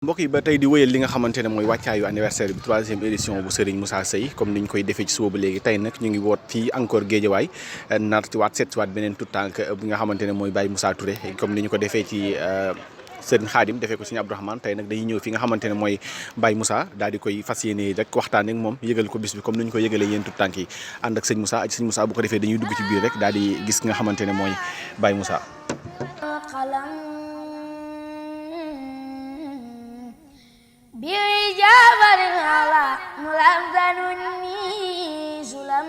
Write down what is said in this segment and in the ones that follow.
mbokk yi ba tey di wëyal li nga xamante ne mooy wàccaayu anniversaire bi 3e édition bu Serigne Moussa Seye comme niñ koy defee ci suba ba léegi tey nag ñu ngi woot fii encore Guédiawaye nar ci waat seet si waat beneen tout tànk bi nga xamante ne mooy Baye Moussa Touré comme ni ñu ko defee ci Serigne Khadim defee ko Serigne Abdourahmane tey nag dañuy ñëw fi nga xamante ne mooy Baye Moussa daal di koy fas yéene rek waxtaan ak moom yëgal ko bis bi comme ni ñu ko yëgalee yéen tout tànk yi ànd ak Serigne Moussa Serigne Moussa bu ko defee dañuy dugg ci biir rek daal di gis nga xamante ne mooy Baye Moussa. بجبر على ملذنني سلم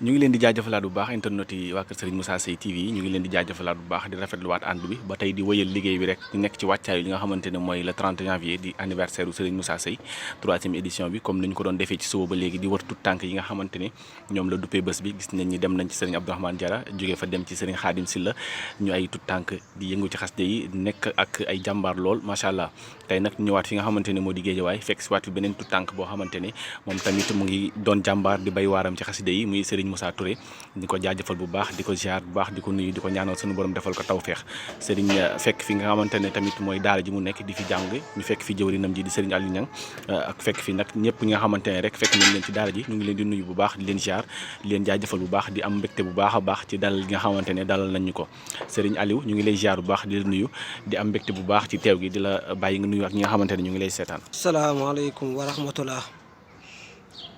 ñu ngi leen di jaajëfalaat bu baax internet yi waa kër Serigne Moussa Seye TV ñu ngi leen di jaajëfalaat bu baax di rafetluwaat ànd bi ba tey di wëyal liggéey bi rek ñu nekk ci wàccaayu li nga xamante ne mooy le 30 janvier di anniversaire u Serigne Moussa Seye 3e édition bi comme ni ñu ko doon defee ci suba ba léegi di wër tout tànk yi nga xamante ni ñoom la duppee bés bi gis nañ ni dem nañ ci Serigne Abdourahmane Diarra jógee fa dem ci Serigne Khadim Silla ñu ay tout tànk di yëngu ci xasida yi nekk ak ay jàmbaar lool macha allah tey nag ñëwaat fi nga xamante ne moo di Guédiawaye fekk si waat fi beneen tout tànk boo xamante ni moom tamit mu ngi doon jàmbaar di bay waaram ci xasida yi muy Serigne Moussa Touré di ko jaajëfal bu baax di ko ziar bu baax di ko nuyu di ko ñaanal suñu borom defal ko tawfeex Serigne fekk fi nga xamante ne tamit mooy daara ji mu nekk di fi jàng ñu fekk fi jëwrinam ji di Serigne Aliou Niang ak fekk fi nag ñëpp ñi nga xamante ne rek fekk nañ leen ci daara ji ñu ngi leen di nuyu bu baax di leen ziar di leen jaajëfal bu baax di am mbégte bu baax a baax ci dalal gi nga xamante ne dalal nañ ñu ko Serigne Aliou ñu ngi lay ziar bu baax di la nuyu di am mbégte bu baax ci teew gi di la bàyyi nga nuyu ak ñi nga xamante ne ñu ngi lay seetaan. salaamaaleykum wa rahmatullah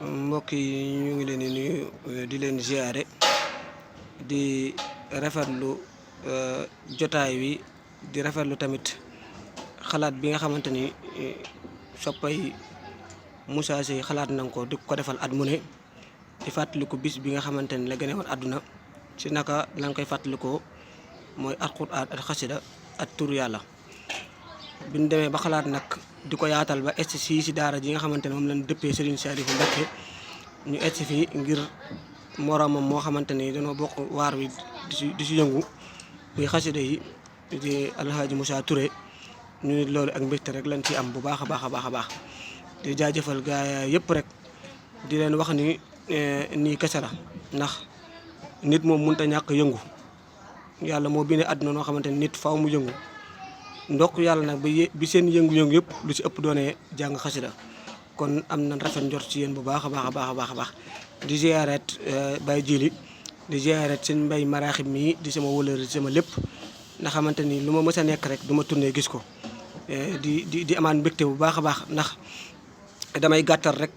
mbokk yi ñu ngi leen di nuyu di leen ziare di rafetlu jotaay wi di rafetlu tamit xalaat bi nga xamante ni soppay Moussa Seye xalaat nañ ko di ko defal at mu ne di fàttaliku bis bi nga xamante ni la gën a woon àdduna ci naka lañ koy fàttalikoo mooy alxuraan ak xasida ak tur yàlla bi ñu demee ba xalaat nag di ko yaatal ba est si daara ji nga xamante ne moom lañ dëppee Serigne Saliou Mbacké ñu est fii ngir moromam moo xamante ni dañoo bokk waar wi di si yëngu muy xasida yi di Alhaji Moussa Touré ñu loolu ak mbégte rek lañ ci am bu baax a baax a baax a baax di jaajëfal gaa yëpp rek di leen wax ni nii kese la ndax nit moom mënut a ñàkk yëngu yàlla moo bindee àdduna noo xamante ni nit faaw mu yëngu ndokk yàlla nag bi seen yëngu-yëngu yëpp lu ci ëpp doonee jàng xasida kon am na rafet njort ci yéen bu baax a baax a baax a baax a baax di ziaret Baye Djili di ziaret seen mbay maraaxib mii di sama wëlër di sama lépp nga xamante ni lu ma mës a nekk rek du ma tourné gis ko di amaan mbégte bu baax a baax ndax damay gàttal rek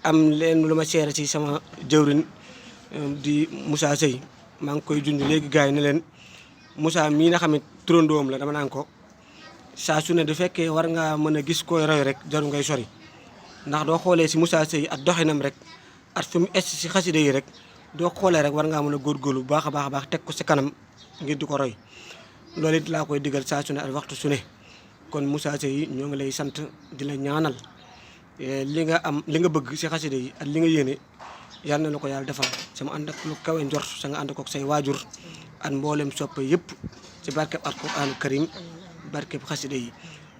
am leen lu ma seere ci sama jëwrin di Moussa Seye maa ngi koy junj léegi gars yi ne leen Moussa mii nga xam ne turandoom la dama naan ko saa su ne du fekkee war ngaa mën a gis koy roy rek jaru ngay sori ndax doo xoolee si Moussa Seye at doxinam rek at fi mu es si xasida yi rek doo xoolee rek war ngaa mën a góorgóorlu bu baax a baax a baax teg ko si kanam ngir di ko roy loolu it laa koy digal saa su ne at waxtu su ne kon Moussa Seye ñoo ngi lay sant di la ñaanal li nga am li nga bëgg si xasida yi ak li nga yéene yal na la ko yàlla defal sama ànd ak lu kawe njort sa nga ànd ko say waajur ak mboolem soppe yëpp ci barkeb alquraanu karim barkeb xasida yi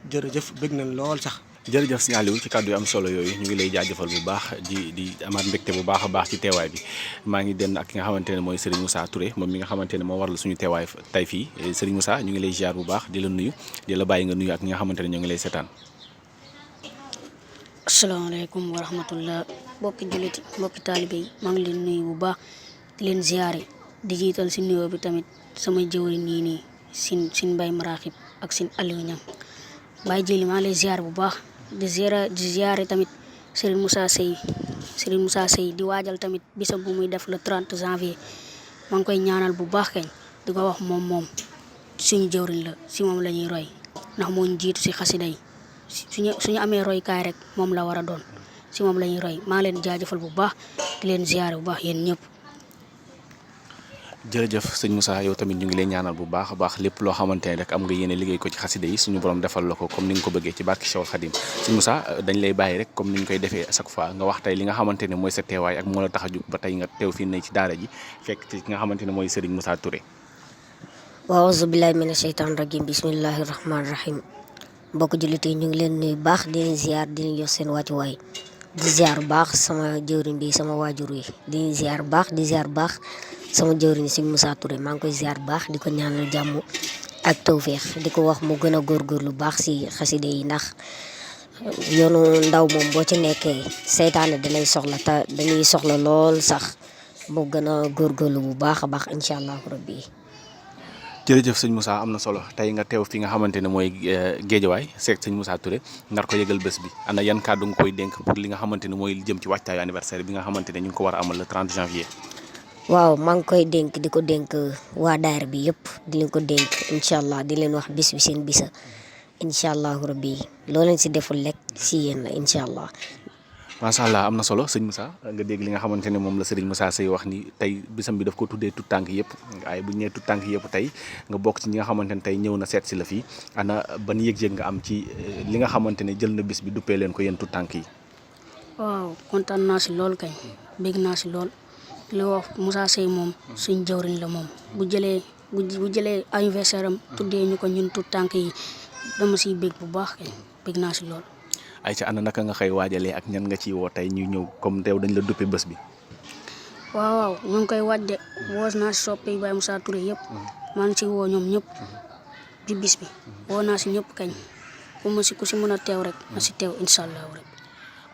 jërëjëf bëgg nañ lool sax. jërëjëf Serigne Aliou ci kàddu yu am solo yooyu ñu ngi lay jaajëfal bu baax di amaat mbégte bu baax a baax ci teewaay bi maa ngi den ak ki nga xamante ne mooy Serigne Moussa Touré moom mi nga xamante ne moo waral suñu teewaay tey fii Serigne Moussa ñu ngi lay ziar bu baax di la nuyu di la bàyyi nga nuyu ak ñi nga xamante ne ñoo ngi lay seetaan. asalaamaaleykum wa rahmatullah mbokki jullit mbokki taalibe yi maa ngi leen nuyu bu baax di leen ziare di jiital si nuyoo bi tamit sama jëwriñ nii sin mbay maraaxib ak sin Aliou Niang Baye Djili maa ngi lay ziare bu baax di ziare tamit Serigne Moussa Seye di waajal tamit bisam bu muy def le 30 janvier maa ngi koy ñaanal bu baax kañ di ko wax moom suñu jëwriñ la si moom la ñuy roy ndax moo ñu jiitu si xasida yi suñu amee roykaay rek moom la war a doon si moom la ñuy roy maa ngi leen jaajëfal bu baax di leen ziare bu baax yéen ñëpp. jërëjëf sëñ Moussa yow tamit ñu ngi lay ñaanal bu baax a baax lépp loo xamante ne rek am nga yéene liggéey ko ci xasida yi suñu borom defal la ko comme ni nga ko bëggee ci barki Cheikhul Khadim sëñ Moussa dañ lay bàyyi rek comme ni ñu koy defee à chaque fois nga wax tey li nga xamante ne mooy sa teewaay ak moo la tax a jug ba tey nga teew fii ne ci daara ji fekk ci ki nga xamante ne mooy Serigne Moussa Touré. wa auzu billahi mina sheytaan rajim bismillahi rahmaani rahim mbokk jullit yi ñu ngi leen nuyu baax di leen ziar di leen jox seen wàccuwaay di ziar baax sama jëwriñ bi sama waajur yi di ziar baax di ziar baax sama jëwriñ si Moussa Touré maa ngi koy ziar baax di ko ñaanal jàmm ak tawféex di ko wax mu gën a góorgóorlu baax si xaside yi ndax yoonu ndaw moom boo ci nekkee seytaane dalay soxla te dañuy soxla lool sax mu gën a góorgóorlu bu baax a baax incha allahu rabbi. jërëjëf sëñ Moussa am na solo tey nga teew fi nga xamante ne mooy Géejawaay seeg sëñ Moussa Touré nar ko yëgal bés bi ana yan kàddu nga koy dénk pour li nga xamante ne mooy jëm ci wàccaayu anniversaire bi nga xamante ne ñu ngi ko war a amal le 30 janvier. waaw maa ngi koy dénk di ko dénk waa daayira bi yëpp di leen ko dénk incha allah di leen wax bis bi seen bisa incha allahu rabbi loo leen si deful lekk si yéen la incha allah. macha allah am na solo sëñ Moussa nga dégg li nga xamante ne moom la Serigne Moussa Seye wax ni tey bisam bi daf ko tuddee tout tànk yëpp waaye bu ñu nee tout tànk yëpp tey nga bokk ci ñi nga xamante ne tey ñëw na seet si la fii ana ban yëg-yëg nga am ci li nga xamante ne jël na bis bi duppee leen ko yéen tout tànk yi. waaw kontaan naa si lool kay bég naa si lool li wax Moussa Seye moom suñ jawriñ la moom bu jëlee anniversaire am tuddee ñu ko ñun tout tànk yi dama siy bég bu baax kay bég naa si lool. ay ca ana naka nga xëy waajalee ak ñan nga ciy woo tey ñu ñëw comme teew dañ la duppee bés bi. waaw ñu ngi koy waaj de woo naa si soppe Baye Moussa Touré yëpp maa ngi si woo ñoom ñëpp ci bis bi woo naa si ñëpp kañ ku si mën a teew rek na si teew incha allah rek.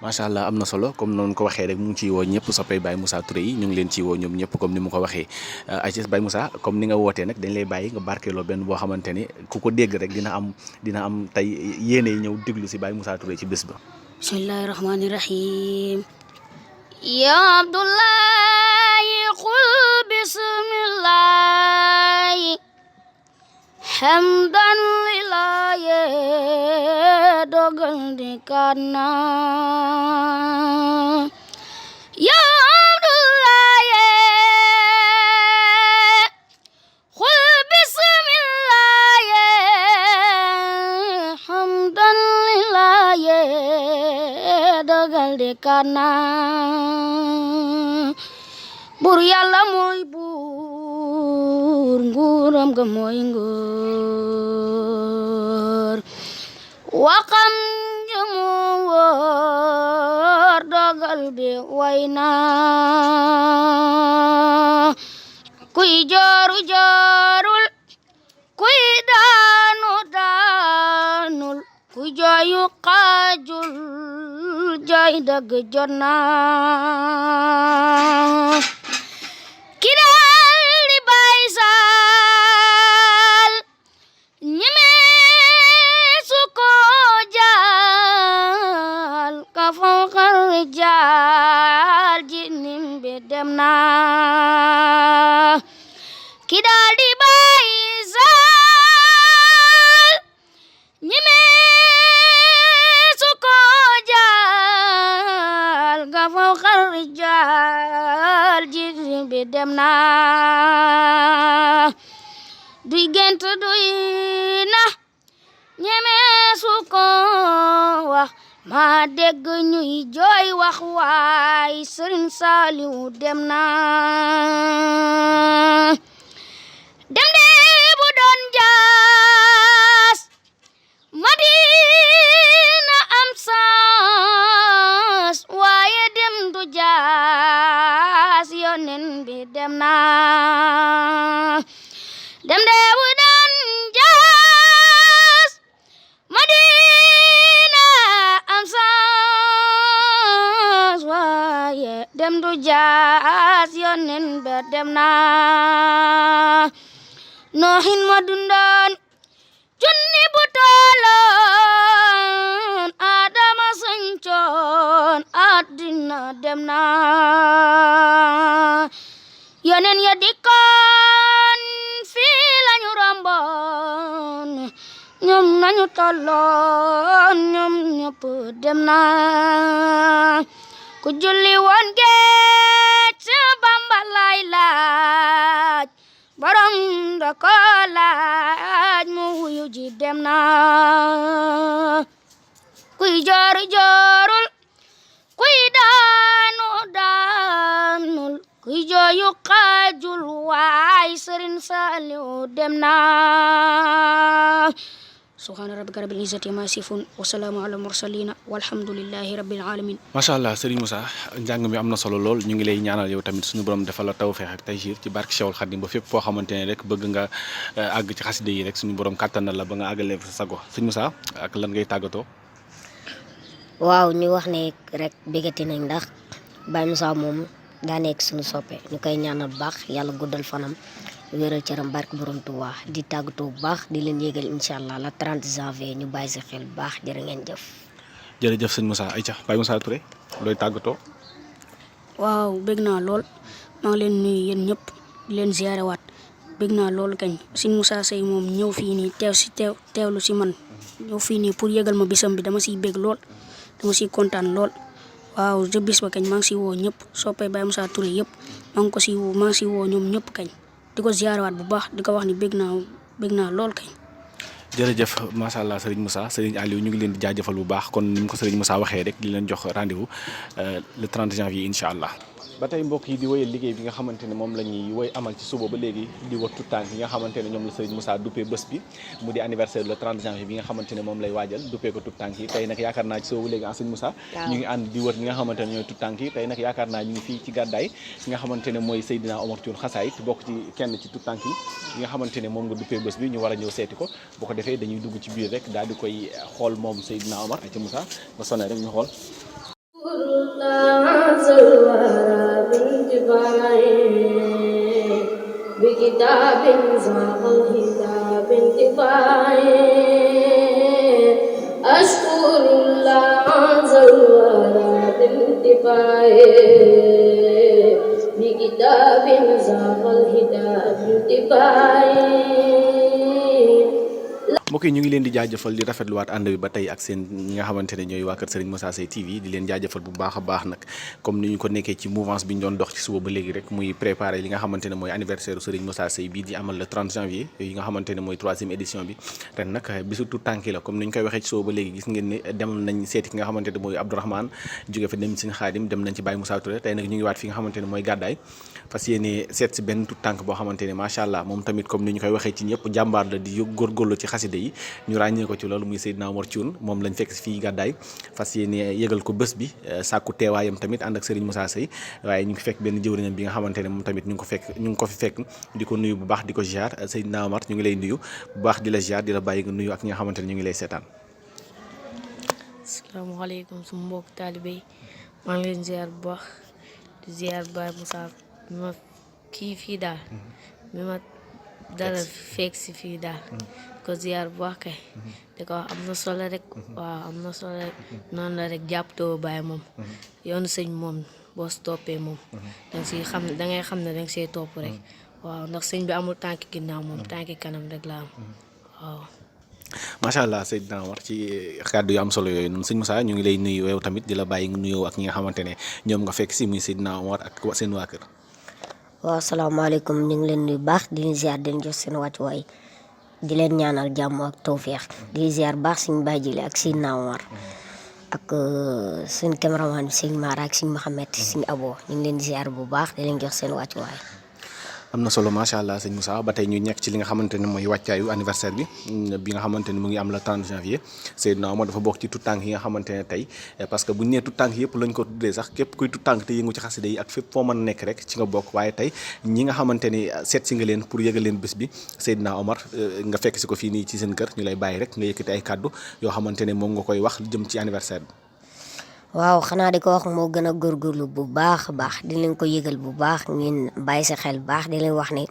macha allah am na solo comme noonu ko waxee rek mu ngi ciy woo ñëpp soppee Baye Moussa Touré yi ñu ngi leen ciy woo ñoom ñëpp comme ni mu ko waxee Aïcha Baye Moussa comme ni nga wootee nag dañ lay bàyyi nga barkeeloo benn boo xamante ne ku ko dégg rek dina am tey yéene ñëw déglu si Baye Moussa Touré ci bés ba. bismillahi rahmani rahim. ya abdullahi qul bismillahi hamdan lillahi dogal di karna ya abdullahi qul bismillahi hamdan lillahi dogal di karna bur yàlla mooy buur nguuram ga mooy nguur waxam jëmu wóor dogal bi way na kuy jooru joorul kuy daanu daanul kuy jooyu xaajul jooy dëgg jot na ki daal di Baay Saal ñeme su ko jaal ka fawqal rijaal ji nim bi dem na ki daal di Baay Saal ñeme su ko jaal ka fawqal rijaal ji nim bi dem na duy gént duy na ñeme su ko wax ma dégg ñuy jooy wax waay Sëriñ Saaliw dem na dem de bu doon jaas Madina am saas waaye dem du jaas Yonent bi dem na dem de bu doon jaas Madina am saas waaye dem du jaas Yonent bi dem na Noohin ma dundoon junni bu tolloon Adama sañcoon àddina dem na Yonent ya dikkoon fii lañu romboon ñoom nañu tolloon ñoom ñëpp dem na ku julli woon géej Bamba lay laaj borom da ko laaj mu wuyu ji dem na kuy jooru joorul kuy daanu daanul kuy jooyu xaajul waay Sëriñ Saaliw dem na subhaana rabbika rabbil izzati ammaa yasifuun wa salaamun alal mursaliina walhamdulillahi rabbil aalamiin. macha allah Serigne Moussa njàng mi am na solo lool ñu ngi lay ñaanal yow tamit suñu borom defal la tawfeex ak taysiir ci barke Cheikhul Khadim ba fépp foo xamante ne rek bëgg nga àgg ci xasida yi rek suñu borom kàttanal la ba nga àggale sa sago Serigne Moussa ak lan ngay tàggatoo. waaw ñu wax ne rek bëggati nañ ndax Baye Moussa moom daa nekk suñu soppe ñu koy ñaanal bu baax yàlla guddal fanam wéeral cëram barke borom Tuubaa di tàggatoo bu baax di leen yégal incha allah la 30 janvier ñu bàyyi si xel bu baax jërë ngeen jëf. jërëjëf sëñ Moussa ayca Baye Moussa Touré looy tàggatoo. waaw bëgg naa lool maa ngi leen nuyu yéen ñëpp di leen ziare waat bëgg naa lool kañ Serigne Moussa Seye moom ñëw fii nii teewlu si man ñëw fii nii pour yëgal ma bisam bi dama siy bëgg lool dama siy kontaan lool. waaw je bis ba kañ maa ngi si woo ñëpp soppee Baye Moussa Touré yëpp maa ngi ko si woo maa ngi si woo ñoom ñëpp kañ di ko ziarewaat bu baax di ko wax ni bëgg naa lool kañ. jërëjëf macha allah Serigne Moussa Serigne Aliou ñu ngi leen di jaajëfal bu baax kon ni mu ko Serigne Moussa waxee rek di leen jox rendez-vous le 30 janvier incha allah. ba tey mbokk yi di wéyal liggéey bi nga xamante ne moom la ñuy woy amal ci suba ba léegi di wër tout tànk yi nga xamante ne ñoom la Serigne Moussa duppee bés bi mu di anniversaire le 30 janvier bi nga xamante ne moom lay waajal duppee ko tout tànk yi tey nag yaakaar naa ci suba ba léegi Serigne Moussa ñu ngi ànd di wër ñi nga xamante ne ñooy tout tànk yi tey nag yaakaar naa ñu ngi fii ci gàddaay ki nga xamante ne mooy Seydina Omar Thioune Xasaayit bokk ci kenn ci tout tànk yi nga xamante ne moom nga duppee bés bi ñu war a ñëw seeti ko bu ko defee dañuy dugg ci biir rek daal di koy xool moom Seydina Omar ci Moussa ba sonné rek ñu xool بكتاب زاغ الهدى بانتفاع أشكر الله زوال بانتفاع بكتاب زاغ الهدى بانتفاع mbokk yi ñu ngi leen di jaajëfal di rafetluwaat ànd bi ba tey ak seen ñi nga xamante ne ñooy waa kër Serigne Moussa Seye TV di leen jaajëfal bu baax a baax nag comme ni ñu ko nekkee ci mouvance bi ñu doon dox ci suba ba léegi rek muy préparé li nga xamante ne mooy anniversaire Serigne Moussa Seye bii di amal le 30 janvier yi nga xamante ne mooy 3e édition bi ren nag bisu tout tànki la comme ni ñu koy waxee ci suba ba léegi gis ngeen ne dem nañ seeti ki nga xamante ne mooy Abdourahmane jóge fa dem Serigne Khadim dem nañ ci Baye Moussa Touré tey nag ñu ngi waat fi nga xamante ne mooy gàddaay fas yéene seet si benn tout tànk boo xamante ne macha allah moom tamit comme ni ñu koy waxee ci ñëpp jàmbaar la di góorgóorlu ci xaside yi ñu ràññee ko ci loolu muy Seydina Omar Thioune moom lañ fekk fii gàddaay fas yéene yëgal ko bés bi sàkku teewaayam tamit ànd ak Serigne Moussa Seye waaye ñu ngi fekk benn jëwriñam bi nga xamante ne moom tamit ñu ngi ko fi fekk di ko nuyu bu baax di ko ziar Seydina Omar ñu ngi lay nuyu bu baax di la ziar di la bàyyi nga nuyu ak ñi nga xamante ne ñu ngi lay seetaan. asalaamaaleykum su mbokk taalibe yi maa ngi leen ziar bu baax di ziar Baye Moussa mi ma kii fii daal mi ma dalal fekk si fii daal ko ziar bu baax kay di ko wax am na solo rek waaw am na solo rek noonu la rek jàppatoo Baye moom yoonu sëñ moom boo si toppee moom danga si xam ne dangay xam ne danga see topp rek waaw ndax sëñ bi amul tànki ginnaaw moom tànki kanam rek la am waaw. macha allah Seydina Omar ci kàddu yu am solo yooyu noonu sëñ Moussa ñu ngi lay nuyu yow tamit di la bàyyi nga nuyoo ak ñi nga xamante ne ñoom nga fekk si muy Seydina Omar ak seen waa kër. waaw salaamaaleykum ñu ngi leen nuyu baax di leen ziar di leen jox seen wàccuwaay di leen ñaanal jàmm ak tawféex di ziar baax suñu Baye Jili ak Seydina Omar ak suñu cameraman bi sëñ Mara ak sëñ Mohamed sëñ Abo ñu ngi leen ziar bu baax di leen jox seen wàccuwaay. am na solo macha allah sëñ Moussa ba tey ñu nekk ci li nga xamante ne mooy wàccaayu anniversaire bi nga xamante ne mu ngi am le 30 janvier Seydina Omar dafa bokk ci tout tànk yi nga xamante ne tey parce que bu ñu nee tout tànk yëpp lañ ko tuddee sax képp kuy tout tànk te yëngu ci xasida yi ak fépp foo mën a nekk rek ci nga bokk waaye tey ñi nga xamante ni seet si nga leen pour yëgal leen bés bi Seydina Omar nga fekk si ko fii nii ci seen kër ñu lay bàyyi rek nga yëkkati ay kàddu yoo xamante ne moom nga koy wax jëm ci anniversaire bi. waaw xanaa di ko wax moo gën a góorgóorlu bu baax a baax di leen ko yëgal bu baax ngeen bàyyi sa xel bu baax di leen wax ne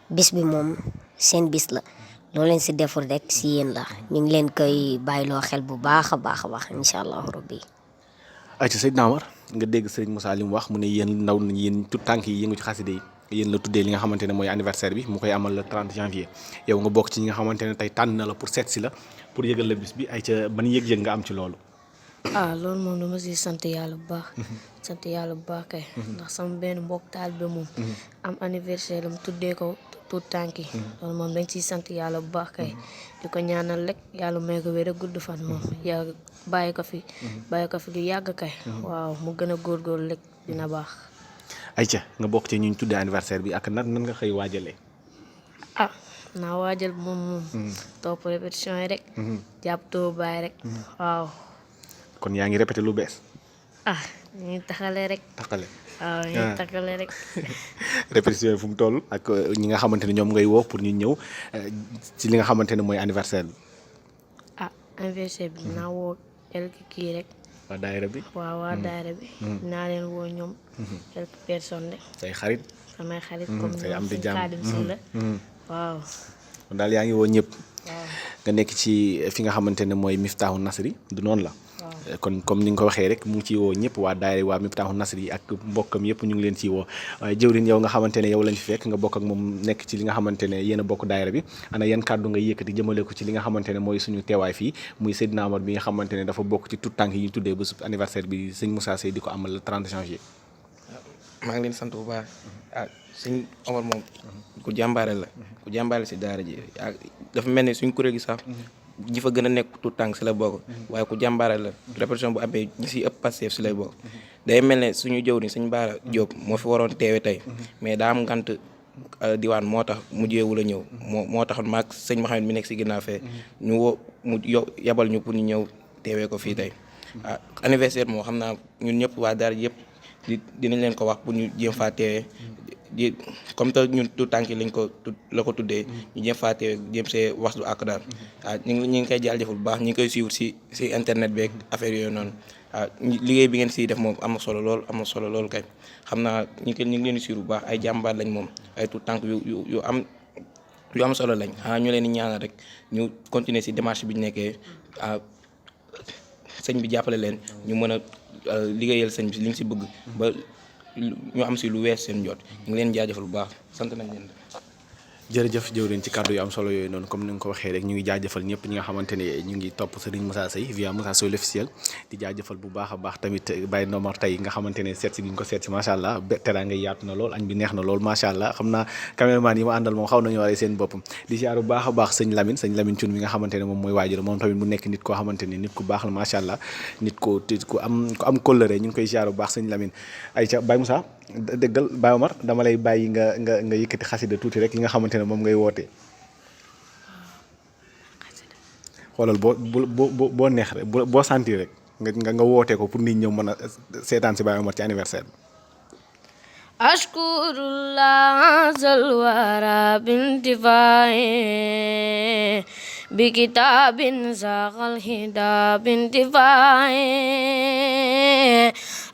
bis bi moom seen bis la loo leen si deful rek si yéen la ñu ngi leen koy bàyyiloo xel bu baax a baax a baax incha allahu rabbi. ayca Seydina Omar nga dégg Serigne Moussa li mu wax mu ne yéen ndaw na yéen tout tànk yi yëngu ci xasida yi yéen la tuddee li nga xamante ne mooy anniversaire bi mu koy amal le 30 janvier yow nga bokk ci ñi nga xamante ne tey tànn na la pour seet si la pour yëgal la bis bi ayca ban yëg-yëg nga am ci loolu. loolu moom dama si sant yàlla bu baax sant yàlla bu baax kay ndax sama benn mbokk taalibe moom am anniversaire am tuddee ko tout tànk yi loolu moom dañ siy sant yàlla bu baax kay di ko ñaanal rek yàlla may ko wér a gudd fan moom yàlla bàyyi ko fi lu yàgg kay waaw mu gën a góorgóorlu rek dina baax. ayca nga bokk ci ñu tuddee anniversaire bi ak nan nga xëy waajalee. naa waajal moom topp répétition yi rek jàpp too bàyyi rek waaw. kon yaa ngi répété lu bees. ñu ngi taxale rek. taxale. waaw ñu ngi taxale rek. répétition yi fu mu toll ak ñi nga xamante ne ñoom ngay woo pour ñu ñëw ci li nga xamante ne mooy anniversaire bi. anniversaire bi naa woo quelque kii rek. waa daayira bi. waaw waa daayira bi. naa leen woo ñoom. quelques personnes rek. say xarit. samay xarit comme say am ñoom di suñu jàmm. Xaadim si la. waaw. kon daal yaa ngi woo ñëpp. waaw. nga nekk ci fi nga xamante ne mooy Miftahul Nasri du noonu la. kon comme ni nga ko waxee rek mu ngi ciy woo ñëpp waa daayira waa Miftahul Nasri ak mbokkam yëpp ñu ngi leen ciy woo waaye jëwriñ yow nga xamante ne yow lañ fi fekk nga bokk ak moom nekk ci li nga xamante ne yéen a bokk daayira bi ana yan kàddu nga yëkkati jëmale ko ci li nga xamante ne mooy suñu teewaay fii muy Seydina Omar bi nga xamante ne dafa bokk ci tout tànk yi ñu tuddee ba anniversaire bi sëñ Moussa Seye di ko amal le 30 janvier. maa ngi leen sant bu baax sëñ Omar moom ku jàmbaare la ku jàmbaare si daara ji dafa mel ni suñ kuréel gi sax ñi fa gën a nekk tout tànk si la bokk waaye ku jàmbaare la répétition bu amee ñi si ëpp Pastef si lay bokk day mel ne suñu jëwriñ suñ Baara Diop moo fi waroon teewe tey mais daa am ngant diwaan moo tax mujjeewu la ñëw moo tax maag sëñ Mouhamed mi nekk si ginnaaw fee ñu woo mu yabal ñu pour ñu ñëw teewee ko fii tey anniversaire moo xam naa ñun ñëpp waa daara ji yëpp dinañ leen ko wax pour ñu jéem faa teewee comme te ñun tout tànk lañ ko la ko tuddee ñu jéem faa teewee jéem see wax lu ak daal ñu ngi koy jaajëfal bu baax ñu ngi koy suivre si internet beeg affaire yooyu noonu liggéey bi ngeen siy def moom am na solo lool kay xam naa ñu ngi leen di suivre bu baax ay jàmbaar lañ moom ay tout tànk yu am solo lañ xanaa ñu leen di ñaanal rek ñu continuer si démarche bi ñu nekkee sëñ bi jàppale leen ñu mën a liggéeyal sëñ bi liñ si bëgg ba ñu am si lu wees seen jot ñu ngi leen jaajëfal bu baax sant nañ leen. jërëjëf jëwriñ ci kàddu yu am solo yooyu noonu comme ni nga ko waxee rek ñu ngi jaajëfal ñëpp ñi nga xamante ne ñu ngi topp Serigne Moussa Seye via Moussa Seye l'officiel di jaajëfal bu baax a baax tamit Baye Nomar tey nga xamante ne seet si gi ñu ko seet si macha allah teraanga yaatu na lool añ bi neex na lool macha allah xam naa caméraman yi ma àndal moom xaw nañu waree seen boppam di ziar bu baax a baax sëñ Lamine Thioune mi nga xamante ne moom mooy waajur moom tamit mu nekk nit koo xamante ne nit ku baax la macha allah nit ku am kóllëre ñu ngi koy ziar bu baax sëñ Lamine ayca Baye Moussa déggal Baye Omar dama lay bàyyi nga yëkkati xasida tuuti rek li nga xamante ne moom ngay woote xoolal boo neex rek boo sentir rek nga wootee ko pour nit ñëw mën a seetaan si Baye Omar ci anniversaire bi. ashkurullah zalwara bintifae bi kitabin zagal hida bintifae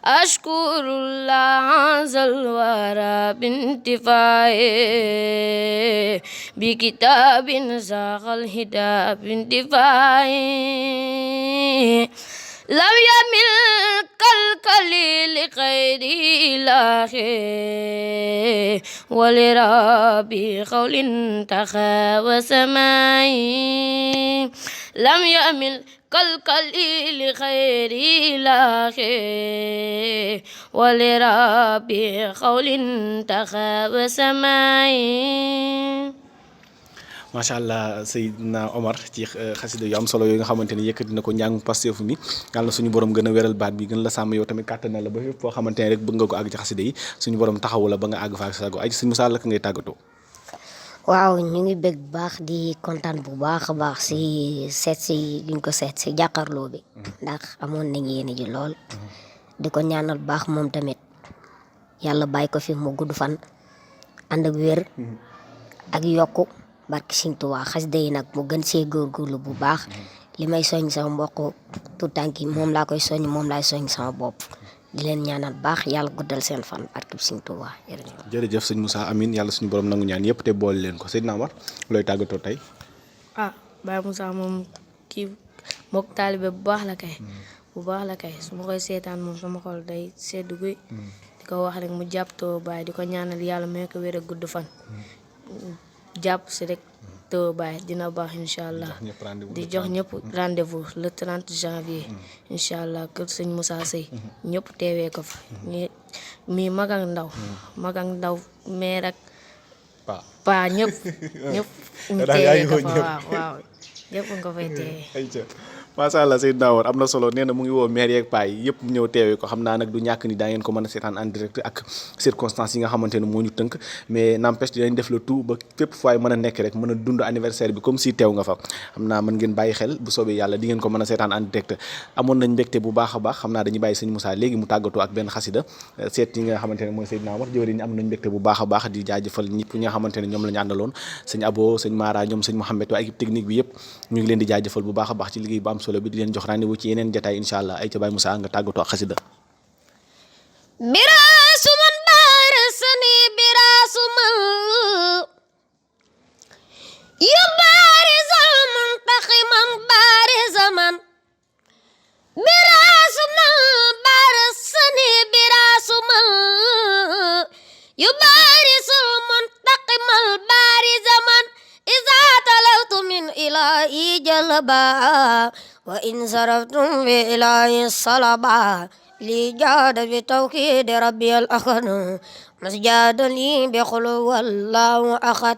ashkurullah zalwara bintifae bi kitabin zagal hida bintifae lam yamil kalkali li khayri ilahi wali rabbi qawlin taxa wa samai lam yamil kalkali li khayri ilahi wali rabbi qawlin taxa wa samai. macha allah Seydina Omar ci xasida yu am solo yooyu nga xamante ni yëkkati na ko njàngu Pastef mi yàlla na suñu borom gën a wéral baat bi gën la sàmm yow tamit kàttan na la ba fépp foo xamante ne rek bëgg nga ko àgg ci xasida yi suñu borom taxawu la ba nga àgg fa ak sago ay suñu Moussa la ngay tàggatoo. waaw ñu ngi bëgg baax di kontaan bu baax a baax si seet si duñ ko seet si jàkkaarloo bi ndax amoon nañ yéene ji lool di ko ñaanal baax moom tamit yàlla bàyyi ko fi mu gudd fan ànd ak wér ak yokku barke Sëñ Tuubaa xasida yi nag mu gën see góorgóorlu bu baax li may soñ sama mbokk tout tànk yi moom laa koy soñ moom laay soñ sama bopp di leen ñaanal baax yàlla guddal seen fan barke Sëñ Tuubaa jërëjëf sëñ Moussa amin yàlla suñu borom nangu ñaan yëpp te boole leen ko Seydina Omar looy tàggatoo tey. Baye Moussa moom kii mbokk taalibe bu baax la kay bu baax la kay su ma koy seetaan moom sama xol day seddu guy di ko wax rek mu jàpp too Baye di ko ñaanal yàlla may ko wér a gudd fan jàpp si rek too Baye dina baax incha allah di jox ñëpp rendez-vous le 30 janvier incha allah kër sëñ Moussa Seye ñëpp teewee ko fa mi mag ak ndaw meer ak paa ñëpp ñu teewee ko fa waaw ñëpp nga fay teewee macha allah Seydina Omar am na solo nee na mu ngi woo maire yeeg paa yi yëpp ñëw teewee ko xam naa nag du ñàkk ni daa ngeen ko mën a seetaan en direct ak circonstances yi nga xamante ne moo ñu tënk mais n'empêche dinañ def le tout ba fépp fooy mën a nekk rek mën a dund anniversaire bi comme si teew nga fa xam naa mën ngeen bàyyi xel bu soobee yàlla di ngeen ko mën a seetaan en direct amoon nañ mbégte bu baax a baax xam naa dañuy bàyyi sëñ Moussa léegi mu tàggatoo ak benn xasida seet yi nga xamante ne mooy Seydina Omar jëwriñ am nañ mbégte bu baax a baax di jaajëfal ñëpp ñi nga xamante ne ñoom la ñu àndaloon sëñ Abo sëñ Mara ñoom sëñ Mouhamed waa équipe technique bi yëpp ñu ngi leen di jaajëfal bu baax a baax ci liggéey bu am solo bi di leen jox rendez-vous ci yeneen jotaay incha allah ay ca Baye Moussa nga tàggatoo ak xasida biraasu man baarisani biraasu man yu baarisal muntaqiman baarisa man biraasu man baarisani biraasu man yu baarisul muntaqiman baarisa man iza talawtu min ilaahi jalba wa in saraftum bi ilaahi salaba li jaada bi tawkiid rabbi al ahad masjada li bi qul wallahu ahad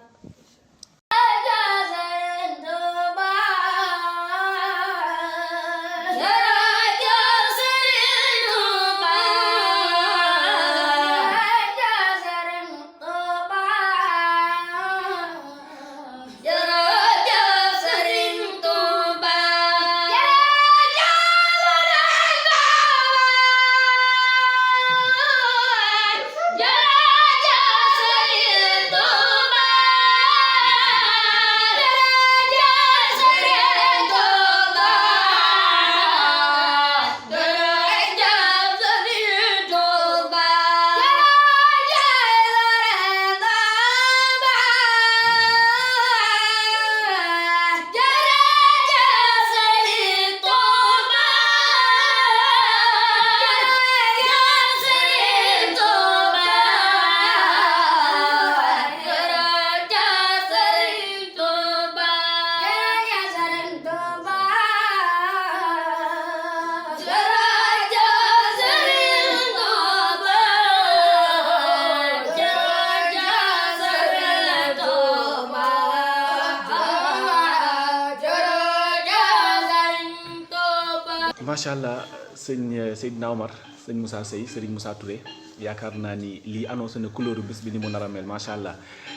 macha allah sëñ Seydina Omar sëñ Moussa Seye Serigne Moussa Touré yaakaar naa ni lii annoncé na couleur bés bi ni mu nar a mel macha allah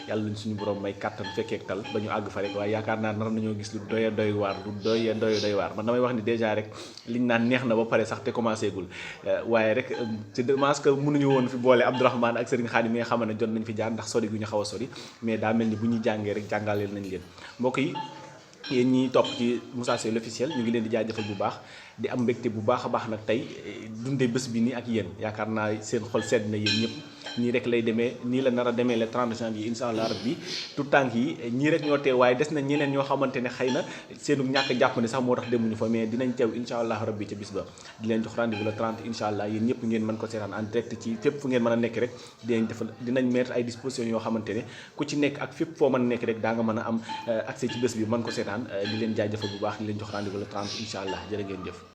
yàlla nañ suñu borom may kàttan fekkeek tal ba ñu àgg fa rek waaye yaakaar naa nar nañoo gis lu doy waar lu doy waar man damay wax ni déjà rek liñ naan neex na ba pare sax te commencé gul waaye rek c'est dommage que mënuñu woon fi boole Abdourahmane ak Serigne Khadim mi nga xam ne jot nañ fi jaar ndax sori gu ñu xaw a sori mais daa mel ni bu ñuy jàngee rek jàngaleel nañ leen mbokk yi yéen ñi topp ci Moussa Seye l'officiel ñu ngi leen di jaajëfal bu baax di am mbégte bu baax a baax nag tey dundee bés bi nii ak yéen yaakaar naa seen xol sedd na yéen ñëpp nii rek lay demee nii la nar a demee le 30 janvier incha allah rabbi tout tànk yi ñii rek ñoo teew waaye des na ñeneen ñoo xamante ne xëy na seenu ñàkk jàpp ne sax moo tax demuñu fa mais dinañ teew incha allah rabbi ca bis ba di leen jox rendez-vous le 30 incha allah yéen ñëpp ngeen mën ko seetaan en direct ci fépp fu ngeen mën a nekk rek dinañ mettre ay dispositions yoo xamante ne ku ci nekk ak fépp foo mën a nekk rek daa nga mën a am accès ci bés bi mën ko seetaan di leen jaajëfal bu baax di leen jox rendez-vous le 30 incha allah jërë ngeen jëf